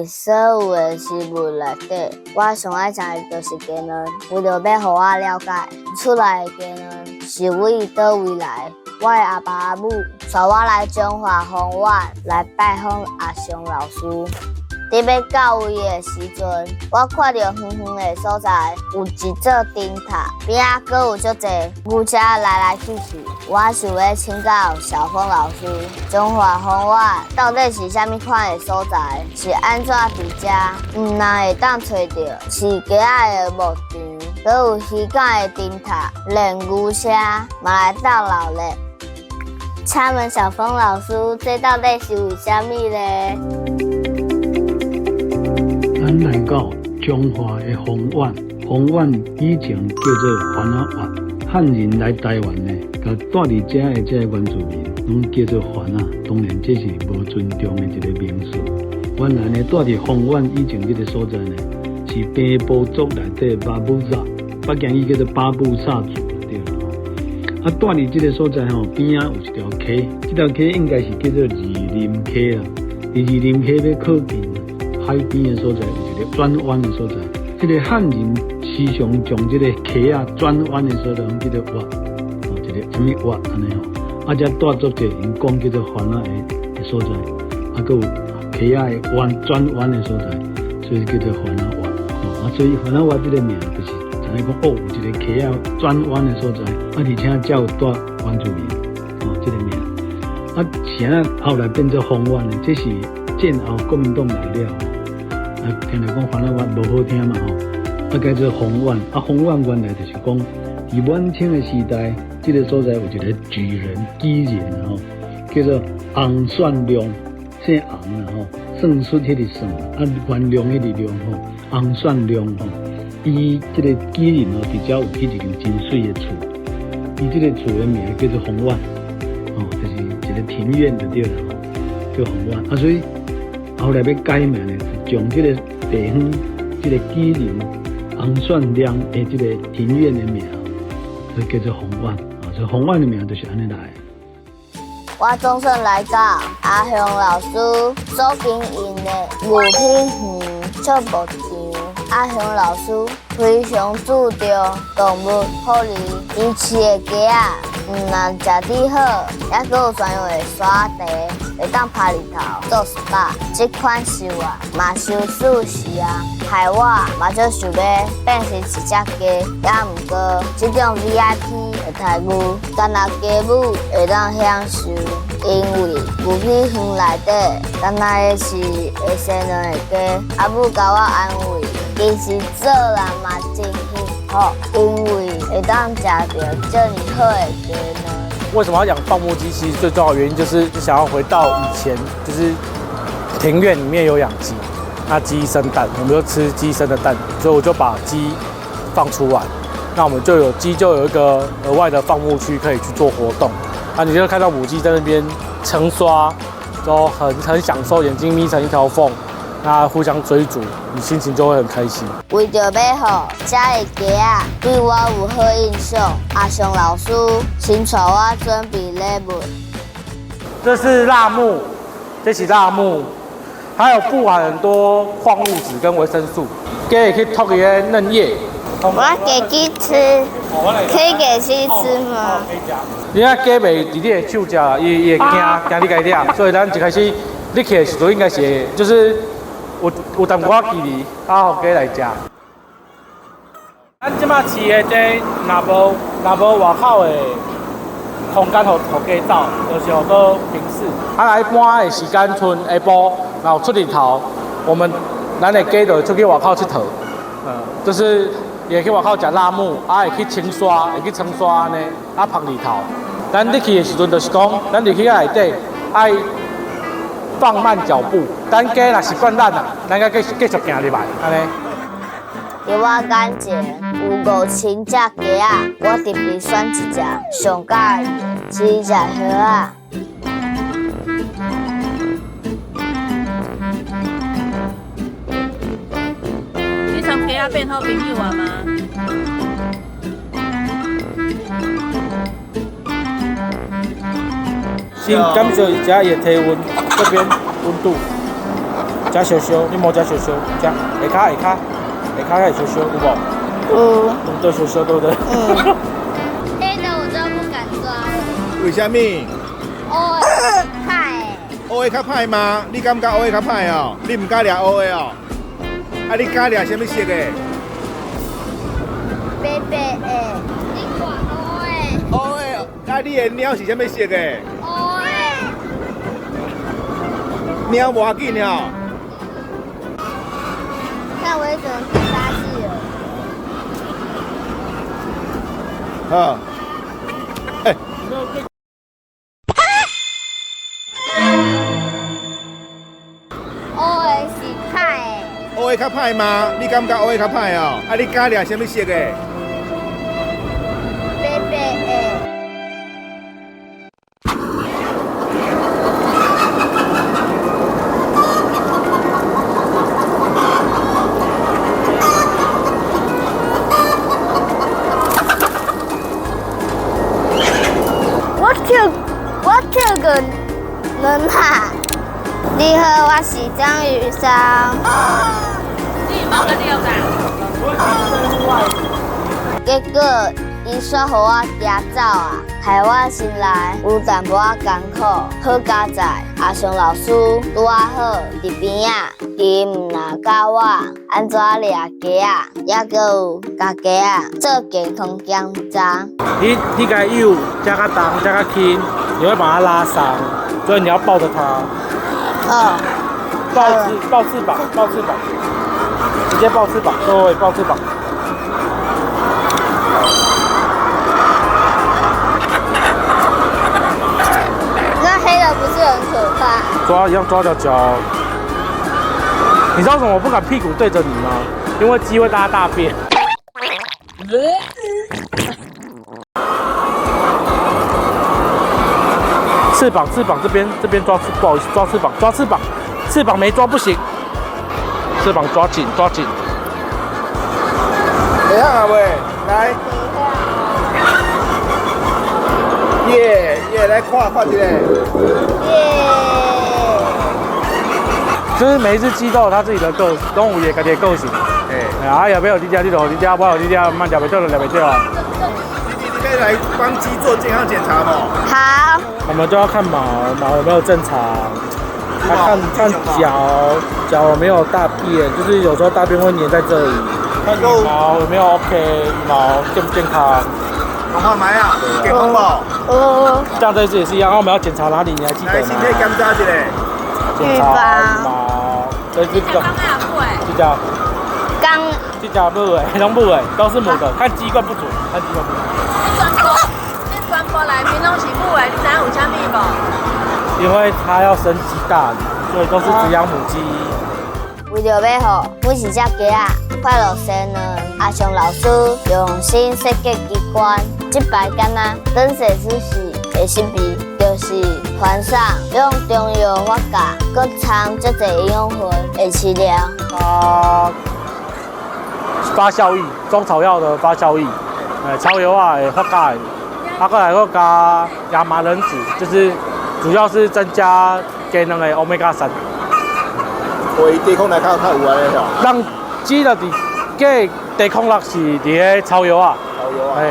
所有的食物內底，我上愛食的就是雞卵。為著欲予我了解，厝內的雞卵是為佗位來。我的阿爸阿母帶我來彰化豐原來拜訪阿雄老師。佇欲到位的時陣，我看著遠遠的所在有一座燈塔，邊仔閣有足濟牛車來來去去。我想欲請教小峰老師，彰化豐原到底是啥物款的所在？是按怎佇遮？毋但會當揣著飼雞仔的牧場，閣有漁港的燈塔，連牛車嘛來鬥鬧熱。請問小峰老師，這到底是為啥物咧？咱來到彰化的豐原，豐原以前叫做番仔苑，漢人來台灣呢，共蹛佇遮的這个原住民，攏叫做番仔，當然這是無尊重的一個名詞。原來呢，蹛佇豐原以前這個所在呢，是平埔族內底巴布薩，北京語叫做巴布薩族對啦。啊，蹛佇這個所在吼，邊仔有一條溪，這條溪應該是叫做二林溪啦。佇二林溪欲靠近海邊的所在，有一個轉彎的所在。這個漢人時常將這個溪仔轉彎的所在，攏叫做洼，哦，一個啥物洼按呢吼。啊，遮蹛足濟，𪜶講叫做番仔的所在，啊，閣有溪仔的彎轉彎的所在，所以叫做番仔洼。哦，啊，所以番仔洼這個名就是知影講哦，有一個溪仔轉彎的所在，啊，而且遮有蹛原住民，哦，這個名。啊，是按怎後來變做豐原呢？這是戰後國民黨來了。啊，聽來講番仔洼無好聽嘛吼，啊改做豐原。啊，豐原原來就是講，佇滿清的時代，這個所在有一個舉人舉人吼，叫做洪算亮，姓洪啦吼，算術彼个算，啊原諒彼个諒吼，洪算亮吼，伊這個舉人吼，佇遮有起一間真媠的厝，伊這個厝的名叫做豐原，吼，就是一個庭院就對啦吼，叫豐原。啊，所以後來欲改名呢，將這個地方，這個舉人洪算亮的這個庭院的名，就叫做豐原。啊，所以豐原的名就是按呢來的。我總算來到阿雄老師所經營的牛皮園畜牧場。阿雄老師非常注重動物福利，伊飼的雞仔毋但食得好，猶閣有專用的沙地，會當曬日頭做 SPA。這款獸啊，嘛傷舒適啊，害我嘛足想欲變成一隻雞。猶毋過，這種 VIP 的待遇，干焦雞母會當享受，因為牛皮園內底，干焦會是會生卵的雞。阿母共我安慰，其實做人嘛真幸福，因為會當食著這爾好的雞卵。為什麼要養放牧雞？其實最重要的原因就是想要回到以前，就是庭院裡面有養雞，那雞生蛋，我們就吃雞生的蛋，所以我就把雞放出來，那我們就有雞就有一個額外的放牧區可以去做活動。那你就看到母雞在那邊沖刷，都很享受，眼睛眯成一條縫，那互相追逐，你心情就會很開心。為著欲予遮的雞仔對我有好印象，阿雄老師先帶我準備禮物。這是辣木，這是辣木，還有富含很多礦物質跟維生素，雞會去啄伊的嫩葉。我給雞吃，可以給雞吃嗎？你看雞袂佇你的手食，伊會驚驚你共伊掠，所以咱一開始你去的時陣應該是就是有淡薄仔距離，啊，予雞來食。咱這馬飼的這若無外口的空間，予雞走，就是予做平飼。啊，一般的時間，賰下晡，然後出日頭，咱的雞就會出去外口𨑨迌，就是會去外口食辣木，啊會去清沙，會去沖沙按呢，啊曝日頭。咱入去的時陣，就是講，咱入去內底愛放慢腳步，等雞若習慣咱啊，咱閣繼續行入來，按呢。佇我眼前有5000隻雞仔，我特別選一隻上佮意的，是一隻貉仔。你參雞仔變好朋友啊嗎？先感受一下伊的體溫，這邊溫度。遮燒燒，你摸遮燒燒，遮下跤下跤下跤會燒燒，有無？有。都燒燒，對不對？嗯。黑的我就不敢抓了。為啥物？烏的歹。烏的較歹嗎？你感覺烏的較歹哦？你毋敢掠烏的哦？啊，你敢掠啥物色的？白白的。你看烏的。烏的，啊，你的貓是啥物色的？烏的。貓無要緊哦。看我一個人第八季了。好。欸。烏的是歹的。烏的較歹嗎？你感覺烏的較歹哦？啊，你敢掠啥物色的？白白的。我跳過兩下。你好，我是張雨生。你冇個釣啦？結果伊煞予我驚走啊，害我心內有淡薄仔艱苦。好佳哉，阿雄老師拄仔好佇邊仔，伊毋若教我按怎掠雞仔，猶閣有共雞仔做健康檢查。你共伊有遮較重，遮較輕，你會把它拉傷，所以你要抱著它。哦。抱翅膀，抱翅膀，直接抱翅膀，對，抱翅膀。那黑的不是很可怕？抓一樣抓著腳。你知道為什麼我不敢屁股對着你嗎？因為雞會拉大便。翅膀，翅膀這邊抓，不好意思，抓翅膀，抓翅膀，翅膀沒抓不行，翅膀抓緊，抓緊。會曉啊未？來。耶耶，來看看一下。耶。就是每一隻雞都有它自己的個，攏有伊家己的個性。哎。啊，有沒有你家你就你家，我有你家，慢掠袂著就掠袂著啊。你可以來幫雞做健康檢查嗎？好。我們就要看毛，毛有沒有正常，看看腳，腳有沒有大便，就是有時候大便會粘在這裡。看羽毛有沒有 OK，羽毛健不健康？看看覓啊，健康無？哦。像這隻也是一樣，我們要檢查哪裡？你還記得嗎？來，先去檢查一下。檢查羽毛，這隻這隻。剛。這隻母的，攏母的，都是母的，看雞冠不準，看雞冠不準。這全部內面攏是母的，你知影為啥物無？因為它要生雞蛋，所以都是只養母雞。為著欲予每一隻雞仔快樂生卵，阿雄老師用心設計機關。這擺敢若等洗出時的設備，就是團上用中藥發酵，閣摻遮濟營養分的飼料。啊，發酵液，中草藥的發酵液，草藥啊，會發酵的。啊，過來閣加亞麻仁籽，就是主要是增加雞卵的歐米伽3。會抵抗力較較有安尼吼。人雞就是雞抵抗力是佇咧草藥啊。草藥啊。嘿，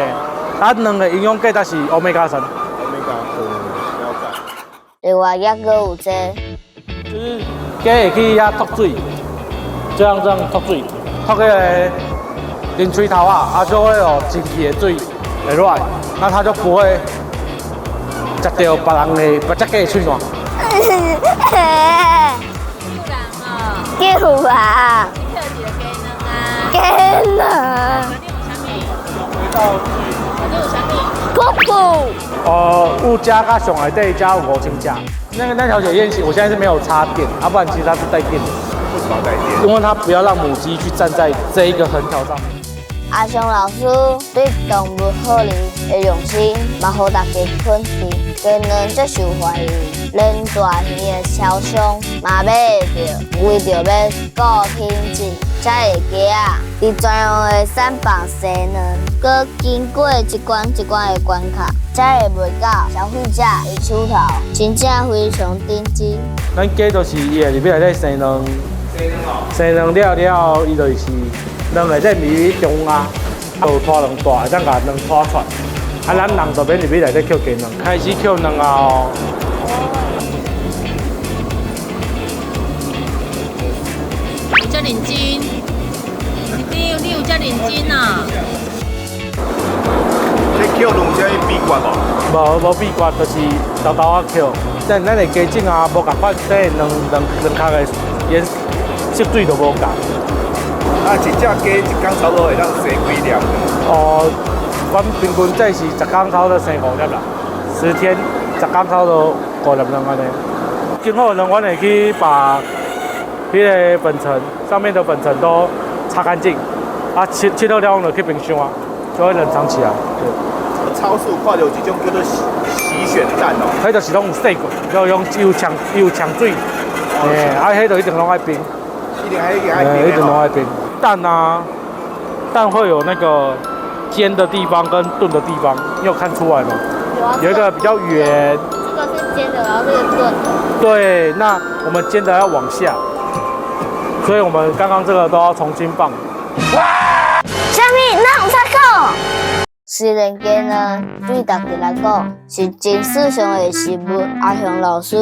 啊，卵的營養價值是歐米伽3。歐米伽，了解。另外，猶閣有這個，就是雞會去遐脫水，這樣這樣脫水，脫彼個啉喙頭啊，啊，就會有清氣的水會落來，那它就不會食著別人的別隻雞的喙瀾。救人哦！救啊！你捡一個雞卵啊！雞卵。你有啥物？你有啥物？噗噗。物價佮上內底加5000隻。那條鐵鏈我現在是沒有插電，啊，不然其實它是帶電的。為什麼要帶電？因為它不要讓母雞去站在這一個橫條上面。阿雄老師對動物護理的用心，嘛予大家肯定。雞卵足受歡迎，連大型的超商嘛買會著，為著欲顧品質，遮的雞仔佇專用的散放生卵，閣經過一關一關的關卡，才會賣到消費者的手頭，真正非常頂真。咱雞就是伊會入去內底生卵，生卵了了，伊就是卵會在米中啊，就拖卵大，會當共卵拖出來。啊，咱人就免入去內底抾雞卵，開始抾卵啊哦。有遮認真，市長，你有遮認真啊？這抾卵有啥物秘訣無？無無秘訣，就是沓沓仔抾。但咱的雞種啊，無仝款，這卵卵卵殼的顏色水都無仝。啊，一隻雞一工差不多會當生幾粒？哦，阮平均這是10工差不多生五粒啦，10天10工差不多五粒卵按呢。經好卵，阮會去把彼个粉塵上面的粉塵都擦乾淨，啊，切切好了，阮就去冰箱啊，就會冷藏起來。對。超市有看著一種叫做洗選蛋哦，彼就是攏有洗過，就用有搶有搶水，欸，啊，彼就一定攏愛冰，一定愛一定愛冰，一定攏愛冰。蛋啊，蛋會有那個尖的地方跟鈍的地方，你有看出來嗎？有啊，有一個比較圓，這個是尖的，然後這個鈍的。對，那我們尖的要往下，所以我們剛剛這個都要重新放。啥物？哪有插口？雖然雞卵對大家來講是真時尚的食物，阿雄老師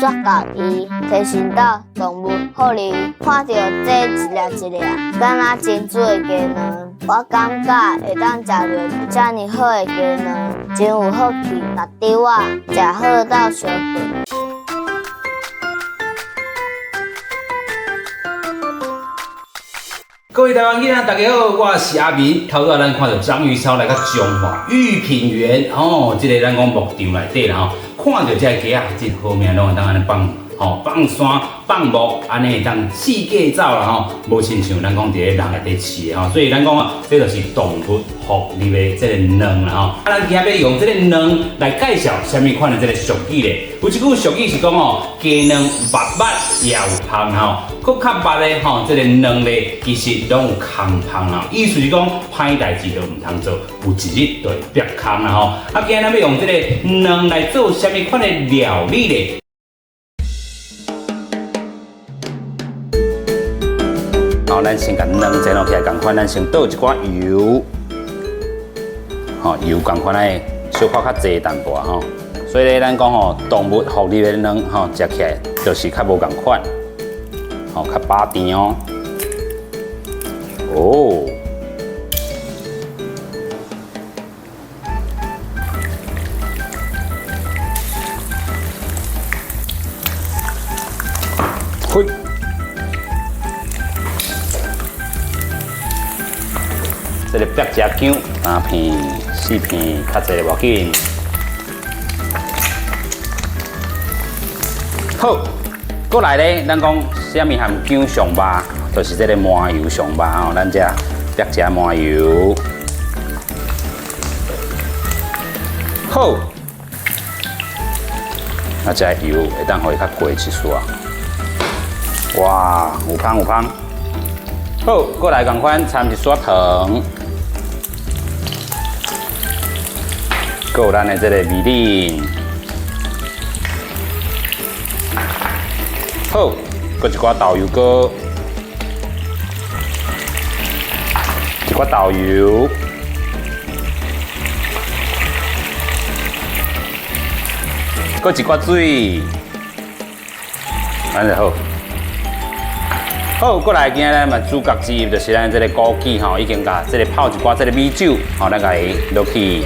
煞共伊提醒到動物福利，看著這一粒一粒，敢若珍珠的雞卵，我感覺會當食著遮爾好的雞卵，真有福氣，共豬仔食好鬥相爿。各位台灣囡仔，大家好，我是阿明。頭拄仔咱看著章魚燒來到彰化御品園，吼，這个咱講牧場內底啦吼，看著這个雞仔真好命，攏會當按呢放，吼，放山放牧，按呢會當四界走啦吼，無親像咱講佇咧人內底飼的吼，所以咱講啊，這就是動物福利的這个卵啦吼。啊，咱今仔欲用這个卵來介紹啥物款的這个俗語咧？有一句俗語是講哦，雞卵密密也有芳吼，閣較密的吼，這个卵咧其實攏有空芳啦。意思是講，歹代誌都毋通做，有一日就會煏空啦吼。啊，今仔咱欲用這个卵來做啥物款的料理咧？好，咱先共卵煎落起來，仝款，咱先倒一寡油，吼，油仝款愛小可較濟淡薄吼。所以咧，咱講吼，動物福利的卵吼，食起來就是較無仝款，吼，較飽甜哦。哦，嘿。這个白芷薑三片、四片，較濟無要緊。好，過來咧，咱講啥物含薑上肉，就是這个麻油上肉吼，咱這白芷麻油。好，啊，這油會當予伊較過一絲啊。哇，有芳有芳。好，過來仝款摻一撮糖，閣有咱的這个味醂。好，閣一寡豆油膏，一寡豆油，閣一寡水，按呢就好。好，過來今仔日嘛主角之一就是咱這个枸杞吼，已經共這个泡一寡這个米酒，吼，咱共伊落去，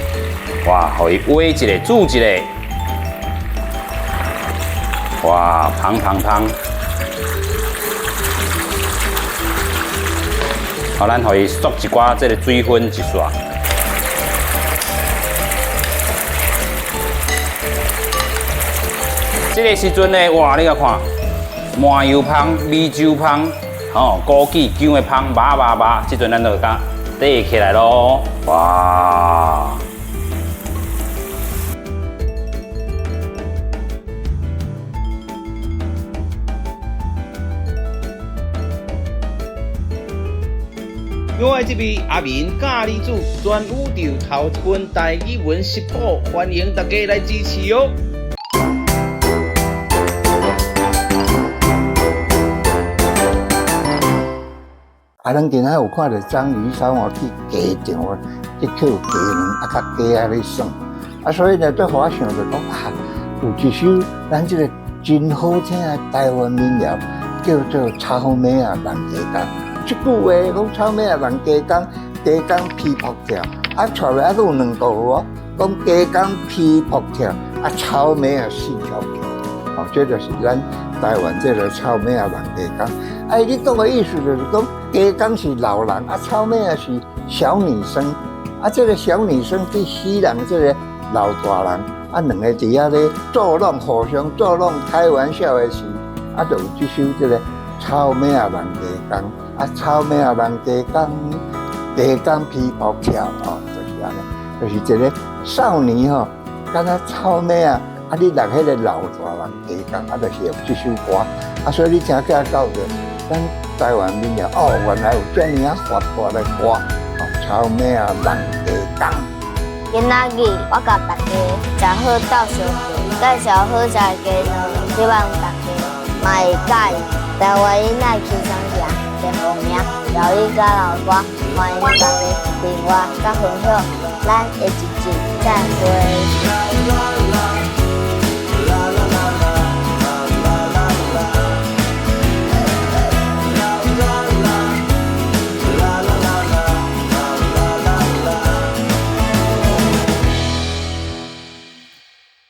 哇，予伊煨一下，煮一下，哇，芳芳芳。好，咱予伊縮一寡這个水分一煞。這个時陣呢，哇，你共看，麻油芳、米酒芳。吼，枸杞薑的芳，肉肉肉，這陣咱就共綴起來囉。哇！我愛這位阿明教你煮全宇宙頭一本台語文食譜，歡迎大家來支持哦！啊，咱今仔有看著章魚燒哦，去雞場去抾雞卵，啊，佮雞仔咧耍，啊，所以呢，對我想著講啊，有一首咱這個真好聽的台灣民謠，叫做《草莓仔弄雞公》。這句話講草莓仔弄雞公，雞公皮薄跳，啊，帶落啊，閣有兩句哦，講雞公皮薄跳，啊，草莓仔四條跳，哦，這就是咱台灣這個草莓仔弄雞公。哎，你講的意思就是講，雞公是老人，啊，草莓仔是小女生，啊，這個小女生去戲弄這個老大人，啊，兩个佇遐咧作弄，互相作弄，開玩笑的時，啊，就有這首這個草莓仔弄雞公，啊，草莓仔弄雞公，雞公皮薄跳，哦，就是按呢，就是一個少年吼，敢若草莓仔，啊，你弄彼個老大人雞公，啊，就是有這首歌，啊，所以你聽起來到著。咱台灣民謠哦，原來有遮爾仔活潑的歌，哦，草莓仔弄雞公。今仔日我共大家食好鬥相報，介紹好食的雞卵，希望大家嘛會佮意。台灣囡仔輕鬆食，真好命，老一佮老大，歡迎大家訂閱佮分享，咱下一集再會。